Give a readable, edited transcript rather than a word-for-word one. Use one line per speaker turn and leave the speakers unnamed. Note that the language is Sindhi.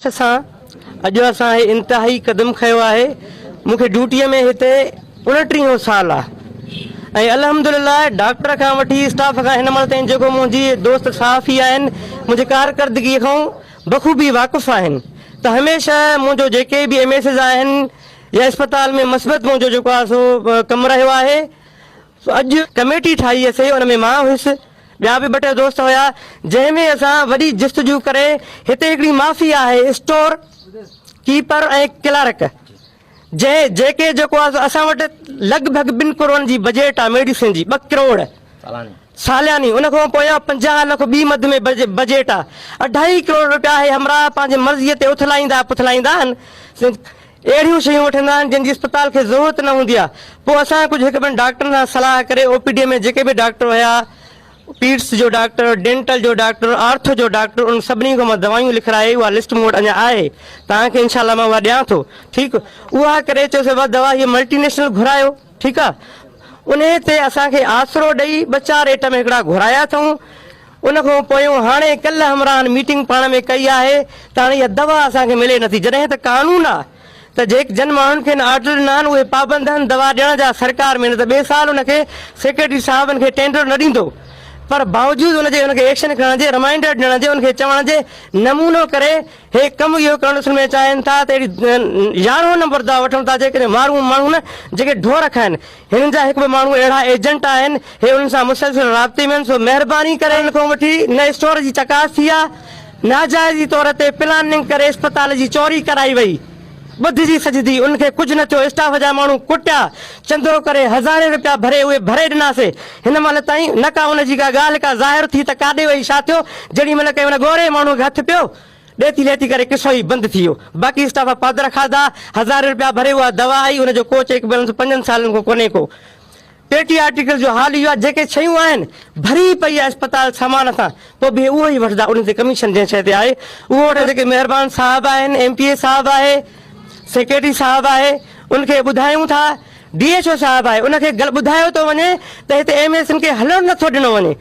سان اڄ اسان هي انتهائي قدم کنيو آهي مون کي ڊيوٽي ۾ هتي اڻٽيهون سال آ ۽ الحمدلله ڊاڪٽر کان وٺي اسٽاف کان هن مهل تائين جيڪو منهنجي دوست صحافي آهن منهنجي ڪارڪردگي کان بخوبي واقف آهن ته هميشه منهنجو جيڪي به ايم ايسز آهن يا اسپتال ۾ مثبت منهنجو جيڪو آ سو ڪم رهيو آهي سو اڄ ڪميٽي ٺاهي اسي ان ۾ مان هيس ٻيا به ٻه ٽي دوست هيا جنهن ۾ اسان وڏي جستجو ڪري هتي هڪڙي مافيا آهي اسٽور ڪيپر ۽ ڪلارڪ جنهن جيڪي جيڪو آهي اسان وٽ لڳ ڀڳ ٻن ڪروڙن جي بجيٽ آهي ميڊيسن جي ٻه ڪروڙ سالياني ان کان پويان 50 لک ٻي مد ۾ بجيٽ آهي اڍائي ڪروڙ روپيا هي همراهه پنهنجي مرضي تي اٿلائيندا پٿلائيندا آهن اهڙيون شيون وٺندا آهن جن جي اسپتال کي ضرورت نه هوندي آهي پوء اسان ڪجهه هڪ ٻن ڊاڪٽرن سان صلاح ڪري او پي ڊي ۾ جيڪي به ڊاڪٽر هيا پيڊس جو ڊاڪٽر ڊينٽل جو ڊاڪٽر آرٿو جو ڊاڪٽر انهن سڀني کان مان دوائيون لکرائي اها لسٽ مون وٽ اڃا آهي توهان کي انشاء الله مان اها ڏيان ٿو ٺيڪ اها ڪري چيوسي بابا دوا هيء ملٽي نيشنل گهرايو ٺيڪ آهي انهي تي اسان کي آسرو ڏئي ٻه چار ايٽم هڪڙا گهرايا اٿئون ان کان پويون هاڻي ڪلهه همراهن ميٽنگ پاڻ ۾ ڪئي آهي ته هاڻي اها دوا اسان کي ملي نٿي جڏهن ته قانون آ ته جيڪ جن ماڻهن کي آرڊر ڏنا آهن اهي پابند آهن دوا ڏيڻ جا سرڪار ۾ نه ته ٻئي سال ان کي سيڪريٽري صاحب ان کي ٽينڊر نه ڏيندو پر باوجود ان جي ان کي ايڪشن کڻڻ جي رمائنڊر ڏيڻ جي ان کي چوڻ جي نمونو ڪري هي ڪم اهو ڪرڻ اصل ۾ چاهين ٿا ته اهڙي يارهون نمبر دوا وٺن ٿا جيڪڏهن مارون ماڻهو نه جيڪي ڍور کائن هنن جا هڪ ٻه ماڻهو اهڙا ايجنٽ آهن، هي انهن سان مسلسل رابطي ۾ آهن، سو مهرباني ڪري انهن کان وٺي نه اسٽور جي چڪاس ٿي آ، ناجائزي طور تي پلاننگ ڪري اسپتال جي چوري ڪرائي وئي، ٻڌجي سجهدي انهن کي ڪجهه نه ٿيو، اسٽاف جا ماڻهو ڪٽيا، چندو ڪري هزارين رپيا ڀري اهي ڀري ڏناسي، هن مهل تائين نه ڪا ان جي ڪا ڳالهه ڪا ظاهر ٿي ته ڪاڏي وئي ڇا ٿيو، جهڙي مهل ڪنهن ان ڳوري ماڻهو کي هٿ پيو، ڏيتي ليتي ڪري قصو ئي بند ٿي ويو. باقي اسٽاف پادر کاڌا، هزارين رپيا ڀري اها دوا آئي، ان جو ڪو چيڪ بيلنس پنجن سالن کان ڪونهي ڪو. پيٽي آرٽيڪل جو حال اهو آهي جيڪي شيون آهن ڀري پئي آهي اسپتال سامان سان پوء به اهو ئي وٺندا انهن تي ڪميشن جنهن شيء تي آهي اهو وٺندا جيڪي مهربان صاحب آهن ايم پي اي صاحب آهي سيڪريٽري صاحب آهي ان کي ٻڌايون ٿا ڊي ايڇ او صاحب آهي ان کي ٻڌايو ٿو وڃي ته هتي ايم ايسن کي هلڻ نٿو ڏنو وڃي.